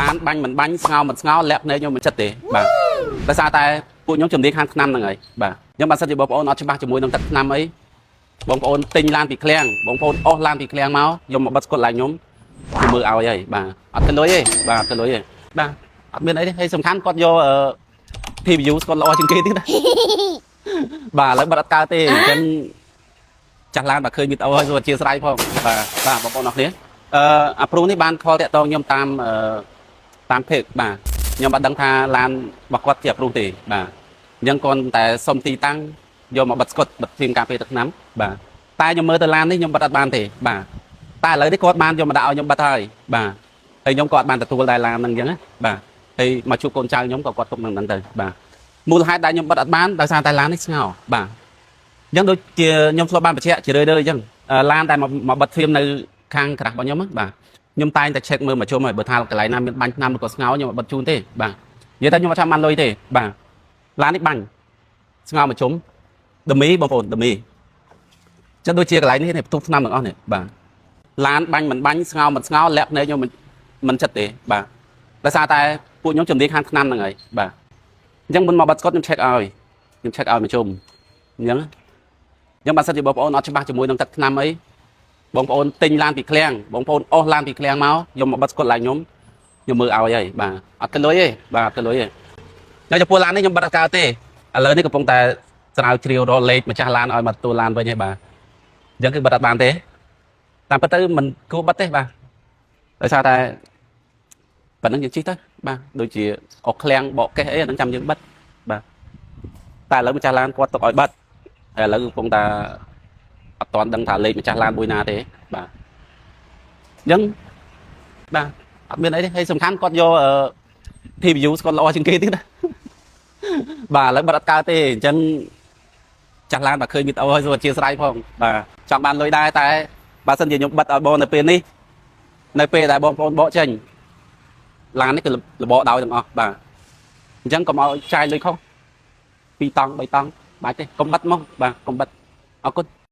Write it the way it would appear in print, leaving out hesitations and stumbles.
ឡានបាញ់មិនបាញ់ស្ងោមិនស្ងោលាក់ភ្នែកខ្ញុំមិនចិត្តទេបាទដោយសារតែពួកខ្ញុំជំនាញខាងថ្នាំហ្នឹងហើយបាទខ្ញុំបើសិនជាបងប្អូនអត់ច្បាស់ជាមួយនឹងទឹកថ្នាំអីបងប្អូនទិញឡានពីឃ្លាំងបងប្អូនអស់ឡានពីឃ្លាំងមកយកមកបិទស្កុតឡានខ្ញុំខ្ញុំមើលឲ្យហើយបាទអត់ទៅលុយទេបាទអត់ទៅលុយទេបាទអត់មានអីទេហើយសំខាន់គាត់យកអឺ TPU ស្កុតល្អជាងគេទៀតណាបាទឥឡូវបិទអត់កើតទេអញ្ចឹងចាស់ឡានបើឃើញវីដេអូហើយសូមអធិស្ឋានផងបាទបាទបងប្អូនអរគ្នាអាព្រូនេះបាន call តាក់ទងខ្ញុំតាមអឺតាម page បាទខ្ញុំអត់ដឹងថាឡានរបស់គាត់ជាអាព្រូទេបាទអញ្ចឹងគាត់តែសុំទីតាំងយកមកបិទស្កុតបិទហ្វៀមការពារទឹកថ្នាំបាទតែខ្ញុំមើលទៅឡាននេះខ្ញុំបិទអត់បានទេបាទតែឥឡូវនេះគាត់បានយកមកដាក់ឲ្យខ្ញុំបិទហើយបាទហើយខ្ញុំក៏អត់បានទទួលដែរឡានហ្នឹងអញ្ចឹងណាបាទហើយមកជួបកូនចៅខ្ញុំក៏គាត់ទុកនឹងហ្នឹងទៅបាទមូលហេតុដែលខ្ញុំបិទអត់បានដោយសារតែឡាននេះស្ងោបាទអញ្ចឹងដូចជាខ្ញុំធ្លាប់បានបញ្ជាក់ជារឿយៗអញ្ចឹងឡានដែលមកបិទហ្វៀមនៅខាងក្រាស់របស់ខ្ញុំណាបាទខ្ញុំតែងតែ check មើលមកជុំហើយបើថាកន្លែងណាមានបាញ់ថ្នាំឬក៏ស្ងោខ្ញុំអត់បិទជូនទេបាទនិយាយថាខ្ញុំអត់ចាំបានលុយទេបាទឡាននេះបាញ់ស្ងោមកជុំដមីបងប្អូនដមីចឹងដូចជាកន្លែងនេះនេះផ្ទុះថ្នាំទាំងអស់នេះបាទឡានបាញ់មិនបាញ់ស្ងោមិនស្ងោលាក់ភ្នែកខ្ញុំមិនចិត្តទេបាទដោយសារតែពួកខ្ញុំជំនាញខាងថ្នាំហ្នឹងហើយបាទអញ្ចឹងមុនមកបិទស្កុតខ្ញុំ check ឲ្យខ្ញុំ check ឲ្យមកជុំអញ្ចឹងអញ្ចឹងបើសិនជាបងប្អូនអត់ច្បាស់ជាមួយនឹងទឹកថ្នាំអីបងប្អូនទិញឡានពីឃ្លាំងបងប្អូនអស់ឡានពីឃ្លាំងមកយកមកបិទស្កុតឡានខ្ញុំខ្ញុំមើលឲ្យហើយបាទអត់ទៅលុយទេបាទអត់ទៅលុយទេដល់ចំពោះឡាននេះខ្ញុំបិទអត់កើតទេឥឡូវនេះកំពុងតែស្រាវជ្រាវរកលេខម្ចាស់ឡានឲ្យមកទទួលឡានវិញហើយបាទអញ្ចឹងគឺបិទអត់បានទេតាមពិតទៅមិនគួរបិទទេបាទដោយសារតែប៉ុណ្្នឹងយើងជិះទៅបាទដូចជាអុកឃ្លាំងបកកេះអីអាហ្នឹងចាំយើងបិទបាទតែឥឡូវម្ចាស់ឡានគាត់ទុកឲ្យបិទហើយឥឡូវកំពុងតែអត់ទាន់ដឹងថាលេខម្ចាស់ឡានមួយណាទេបាទអញ្ចឹងបាទអត់មានអីទេហើយសំខាន់គាត់យកអឺ TPU ស្កុតល្អជាងគេទៀតណាបាទឥឡូវបិទអត់កើតទេអញ្ចឹងចាស់ឡានបើឃើញវីដេអូហើយសូមអធិស្ឋានផងបាទចង់បានលុយដែរតែបើសិនជាខ្ញុំបិទឲ្យបងនៅពេលនេះនៅពេលដែលបងប្អូនបកចេញឡាននេះគឺរបកដោយទាំងអស់បាទអញ្ចឹងកុំឲ្យចាយលុយខុស2តង់3តង់បាច់ទេកុំបិទមកបាទកុំបិទអរគុណ។